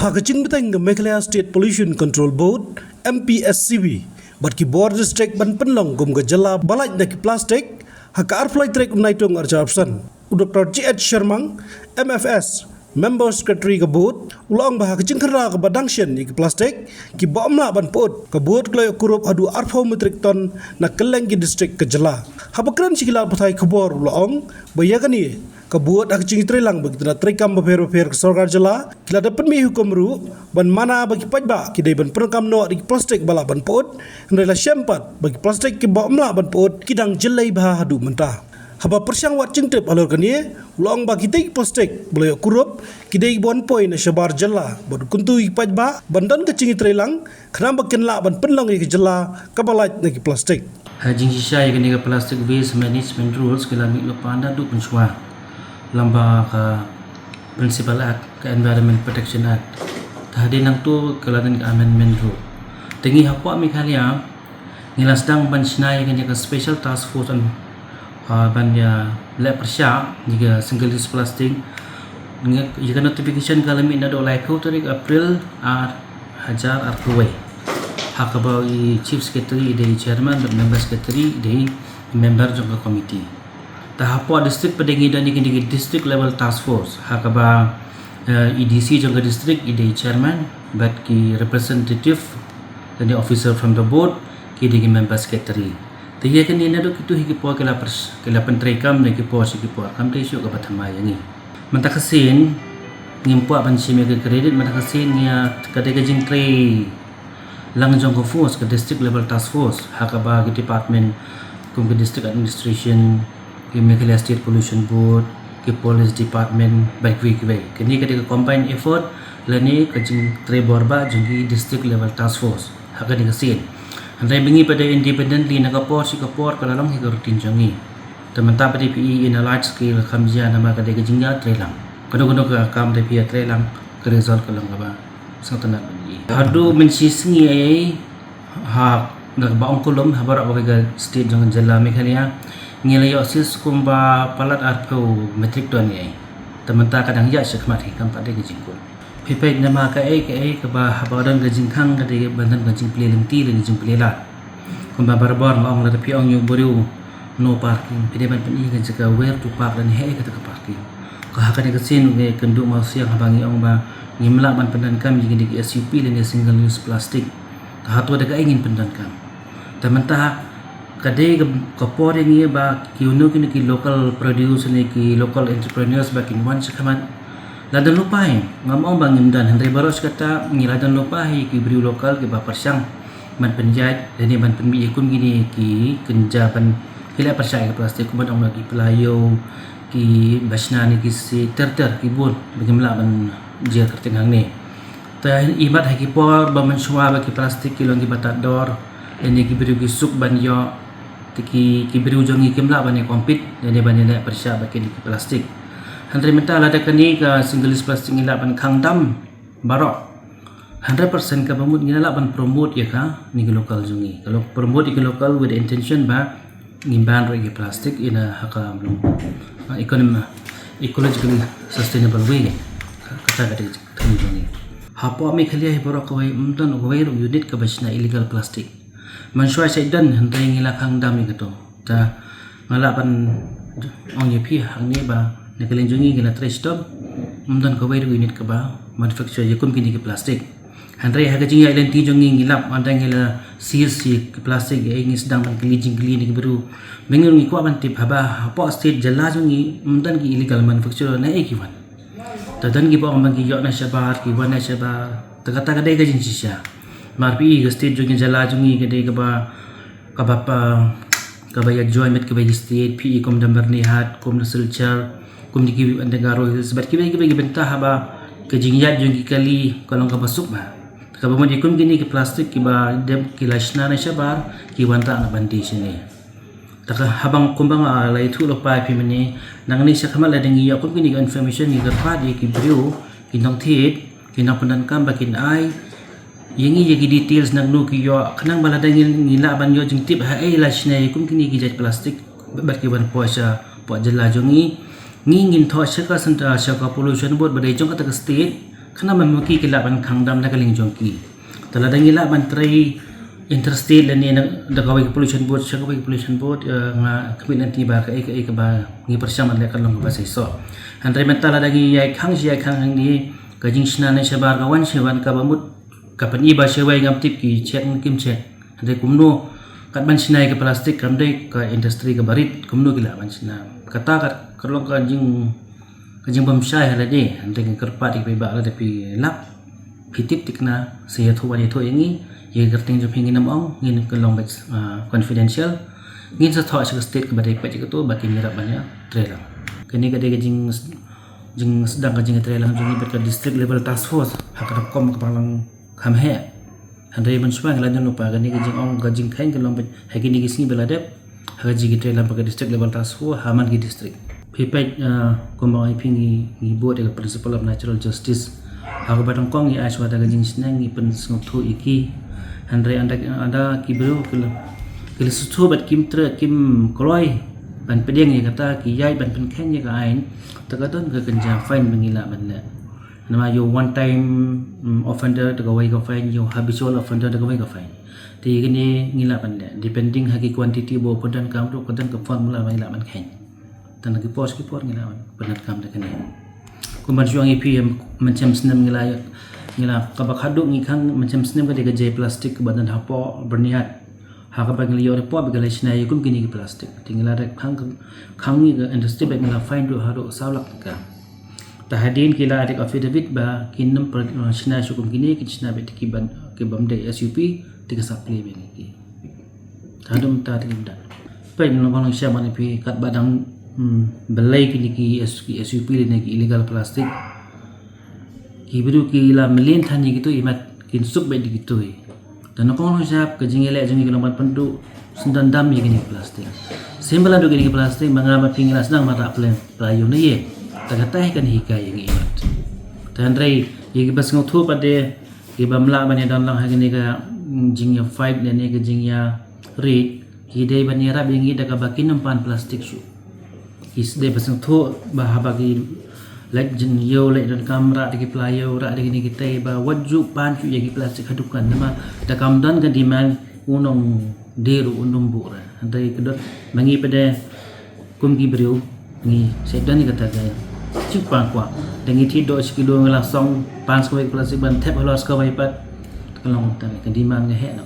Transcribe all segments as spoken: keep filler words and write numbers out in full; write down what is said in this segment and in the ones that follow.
Ha ka jingpyrshang ka Meghalaya State Pollution Control Board, M P S C B, bad ki bor district ban pynlong kum ka jylla ba lait na ki plastik, ha ka arphew lai tarik u Naitung arphew san, u Doctor G H Shermang, M F S, Member Secretary ka board, u la ong ba ha ka jingkhynra kaba dang shen ïa ki plastik kiba ym lah ban pyut, ka board ka la ïoh kurup haduh arphew metric ton na kylleng ki district ka jylla. Haba kren sha ki lad pathai khubor u la ong ba ïa kane ka board ha ka jingtreilang bad ki tnat treikam bapher bapher ka sorkar jylla ki la da pynmih hukum ruh ban mana ba ki paidbah ki dei ban pyndonkam noh da ki plastik ba lah ban pyut, hynrei la shem pat ba ki plastik kiba ym lah ban pyut ki dang jyllei bha haduh mynta. Haba pyrshang wad jingtip halor kane, u la ong ba kitei ki plastik ba la ïoh kurup ki dei kiba wan poi na shabar jylla bad u kyntu ïa ki paidbah ban don ka jingtreilang khnang ba kin lah ban pynlong ïa ka jylla kaba lait na ki plastik. Ha jingshisha ïa kane ka Plastic Waste Management Rules ki la mih lypa naduh mynshuwa lyngba ka Municipal Act, ka Environment Protection Act. Te hadien nangta ka la don ka amendment ruh. Te ngi hapoh Meghalaya ngi la sdang ban shna ïa kane ka Special Task Force ban, ah, ban ïa leh pyrshah ïa ka single use plastic. Ngi, ïa ka notification ka la mih naduh laiphew tarik April ar hajar arphew wei. Ha kaba i Chief Secretary i dei chairman bad Member Secretary i dei member jong ka committee. Te hapoh district pat ngi don ïa kine ki District Level Task Force ha kaba, eh, i D C jong ka district i dei chairman bad ki representative lane officer from the board ki dei ki member secretary. Te ïa kine naduh kito hi ki por ki la pyrsh-, ki la pyntreikam na ki por sha ki por, kam dei shuh kaba thymmai ïa ngi. Mynta ka sien ngim kwah ban shim ïa ka credit, mynta ka sien ngi ïa ka dei ka jingtrei lang jong ka force, ka District Level Task Force, ha kaba ki department kum ka District Administration, ki Meghalaya State Pollution Board, ki Police Department bad kiwei kiwei. Kane ka dei ka combined effort lane ka jingtrei bor ba jong ki District Level Task Force ha kane ka sien. Hynrei ba ngi pat dei independently, na ka por sha ka por ka la long hi ka routine jong ngi. Te mynta pat dei phi i in a large scale, kam jia namar ka dei ka jingïatreilang. Kano kano ka kam dei phi ïatreilang, ka result ka long kaba sngewtynnat ban i. Haduh mynshisngi ei, ha, na kaba ong kulum, ha baroh kawei ka state jong ka jylla Meghalaya ngi la ïoh seize kumba palat arphew metric ton ei. Te mynta ka dang ïaid shakhmat hi, kam pat dei ka jingkut. Phi peit namar kaei kaei kaba haba don ka jingkhang ka dei ban don ka jingplie lynti lane jingplie lad. Kumba barabor nga ong, lada phi ong ïa u briew no parking, phi dei ban pyni ka jaka where to park lane haei kata ka parking. Ka ha kane ka sien u ngi kynduh mawsiang haba ngi ong ba ngim lah ban pyndonkam ïa kine ki S U P lane single use plastic. Te hato da kaei ngin pyndonkam? Te mynta ka dei ka, ka por ïa ngi ba kino kino ki local produce ne ki local entrepreneurs ba kin wan shakhmat. La don lypa hi, ngam ong ba ngim don, hynrei baroh shi katta ngi la don lypa hi ki briew local kiba pyrshang ban pynïaid lane ban pynmih ïa kum kine ki kynja ban ki leh pyrshah ïa ki plastic, kum ban ong ki pla ïew, ki bashna ne ki siej, ter ter ki bun ba ngim lah ban jer kyrteng hangne. Te imat ha ki por ba mynshuwa ba ki plastic ki long kiba tad dor, lane ki briew ki suk ban ïoh, te ki, ki briew jong ngi kim lah ban ïa compete lane ban ïa leh pyrshah bad kine ki plastic. Hynrei mynta lada kane ka single use plastic ngi lah ban khang dam baroh, hundred percent kaba mut ngi lah ban promote ïa kane ki local jong ngi. Ka lo-, promote ïa ki local with the intention ba ngin ban ruh ïa ki plastic ïa na ha ka, ah, econom-, ecologically sustainable way. Kata ka dei ka jong ngi. Hapoh Meghalaya hi baroh kawei, ym don kawei ruh unit kaba shna illegal plastic. Mynshuwa shait don, hynrei ngi la khang dam ïa kato. Te nga lah ban ong ïa phi hangne ba na ka liang jong ngi ngi la trei shitom, ym don kawei ruh unit kaba manufacture ïa kum kine ki plastic. Hynrei ha ka jingïaid lynti jong ngi ngi lap, ynda ngi la seize ïa ki plastic, eh, ngi sdang ban kylli jingkylli na ki briew. Ba ngi ruh ngi kwah ban tip haba hapoh state jylla jong ngi ym don ki illegal manufacturer, naei ki wan. Te don kiba ong ba ki ïoh na shabar, ki wan na shabar. Te kata ka dei ka jingshisha. Namar phi i ka state jong ngi, jylla jong ngi ka dei kaba, kaba pa, kaba ïa join bad kiwei ki state, phi i kum da Byrnihat, kum da Silchar, kum da ki, da Garo Hills, bad kiwei kiwei ki bynta haba ka jingïaid jong ki kali ka long kaba suk bha. Kaba mut ïa kum kine ki plastic kiba dep ki la shna na shabar, ki wanrah na ban die shane. Te ka haba kumba nga la ïathuh lypa ïa phi mynne, nangne shakhmat lada ngi ïoh kum kine ki information ngi kyrpad ïa ki briew, ki nongthied, ki nongpyndonkam ba kin ai ïa ngi ïa ki details naduh ki ïoh, khnang ba lada ngi, ngi lah ban ïoh jingtip haei la shna ïa kum kine ki jait plastic bad ki wan poi shapoh jylla jong ngi. Ngi ngin thoh sha ka centre, sha ka pollution board ba dei jong kata ka state, Khnang ba ma ki ki lah ban khang dam na ka liang jong ki. Te lada ngi lah ban trei interstate lane na da kawei ka pollution board sha kawei ka pollution board, eh, nga khmih lynti ba kaei kaei kaba ngi pyrshang ban leh ka long kaba seisoh. Hynrei mynta lada ngi ïai khang shi ïai khang hangne, ka jingshna ne shabar ka wan shi wan, kaba mut ka pyni ba shawei ngam tip ki check ne kim check. Hynrei kumno kat ban shna ïa ka plastik, kam dei ka industry kaba rit, kumno ki lah ban shna. Kata kat ka long ka jing ka jingbym shai ha lade. Hynrei ngi kyrpad ïa ki paidbah, lada phi lap, phi tip thikna, sa ïathuh wan ïathuh ïa ngi. Ïa ka kyrteng jong phi ngin ym ong, ngin ka long beit, ah, confidential. Ngin sa thoh sha ka state kaba dei peit ïa kato ba kin ïarap ban ïatrei lang. Kane ka dei ka jing jingsdang ka jingïatrei lang jong ngi bad ka district level task force ha ka rukom kaba lang kham heh. Hynrei ban shuwa ngi la don lypa kane ka jingong ka jingkheiñ ka long beit ha kine ki sngi ba la dep, ha ka jingïatrei lang bad ka district level task force ha man ki district. Phi peit, ah, kumba ong ïa phi ngi, ngi bud ïa ka principle of natural justice. Ha kaba nyngkong ngi ai shuwa da ka jingsneng, ngi pynsngewthuh ïa ki. Hynrei ynda, ynda ki briew ki la, ki la sngewthuh bad kim treh, kim kloi ban pdiang ïa kata, ki ïaid ban pynkheiñ ïa ka aiñ, te ka don ka kynja fine ba ngi lah ban leh. Namar ïa u one time, mm, offender te kawei ka fine, ïa u habitual offender te kawei ka fine. Te ïa kane ngi lah ban leh, depending ha ki quantity ba u pyndonkam ruh ka don ka formula ba ngi lah ban kheiñ. Te na ki por ki por ngi lah ban pyndonkam da kane. Kumba shu ong ïa phi, em, mynshem snem ngi la, ngi la kaba khadduh ngi khang mynshem snem ka dei ka jai plastik kaba don hapoh Byrnihat. Ha kaba ngi la ïoh report ba ki la shna ïa kum kine ki plastik. Te ngi la dep khang, khang ïa ka industry bad ngi la fine ruh haduh saw lak tyngka. Te hadien ki la ai da ka affidavit ba kin ym pynshna shuh kum kine, kin shna beit da ki ban, ki bym dei S U P, te ka supply beit ïa ki. Te haduh mynta te kim dang. Peit, nyngkong nyngshap ban ïa phi katba dang, hmm, blei kine ki S-, ki S U P lane ki illegal plastic. Ki briew ki la mlien than ïa kito, imat kin suk beit da kito. Te nyngkong nyngshap ka jingïaleh jong ngi ka long ban pynduh syndon dam ïa kine ki plastik. Symbai la duh kine ki plastik, ma nga ma phi ngi la sdang ban rah pla-, pla ïew ne ïa. Te kata hi kan hikai ïa ngi imat. Te hynrei ïa kiba sngewthuh pat de, kiba mlien ban ïadon lang ha kine ka, mm, jingïa fight ne ne ka jingïa rit, ki dei ban ïarap ïa ngi da kaba kin ym pan plastik shuh. Ki dei ba sngewthuh ba haba ki leit jingïew, leit donkam, rah da ki pla ïew, rah da kine ki tei, ba wat ju pan shuh ïa ki plastik ha dukan, namar da kam don ka demand, u nongdie ruh un ym buh re. Hynrei ka don ma ngi pat de kum ki briew ngi sngewdon ïa kata ka jingpang kwah. Da ngi thied doh shi kilo ngi la song pan sa kawei plastik ban thep halor sa kawei pat. Ka long tang ka demand nga heh na.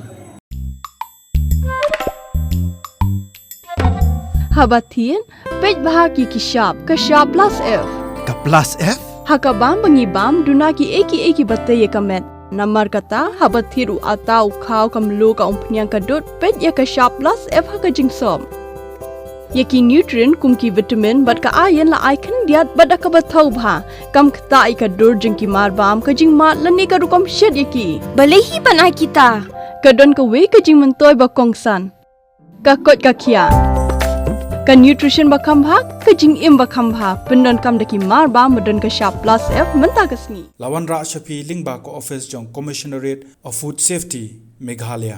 Haba thied, peit bha ki ki shap, ka shap plus F. Ka plus F? Ha ka bam ba ngi bam, duna kiei kiei kiba tei ïa ka met. Namar kata, haba thied u atta, u khaw, ka mluh, ka umphniang, ka dud, peit ïa ka shap plus F ha ka jingsop. Ïa ki nutrient kum ki vitamin bad ka iron la ai khyndiat bad da kaba thaw bha. Kam ktah ïa ka dur jong ki marbam, ka jingmad lane ka rukom shet ïa ki. Balei hi ban ai kita? Ka don kawei ka jingmyntoi ba kongsan. Ka koit ka khiah. Ka nutrition ba kham bha, ka jingim ba kham bha. Pyndonkam da ki marbam ba don ka shap plus F mynta ka sngi. La wanrah sha phi lyngba ka office jong Commissionerate of Food Safety, Meghalaya.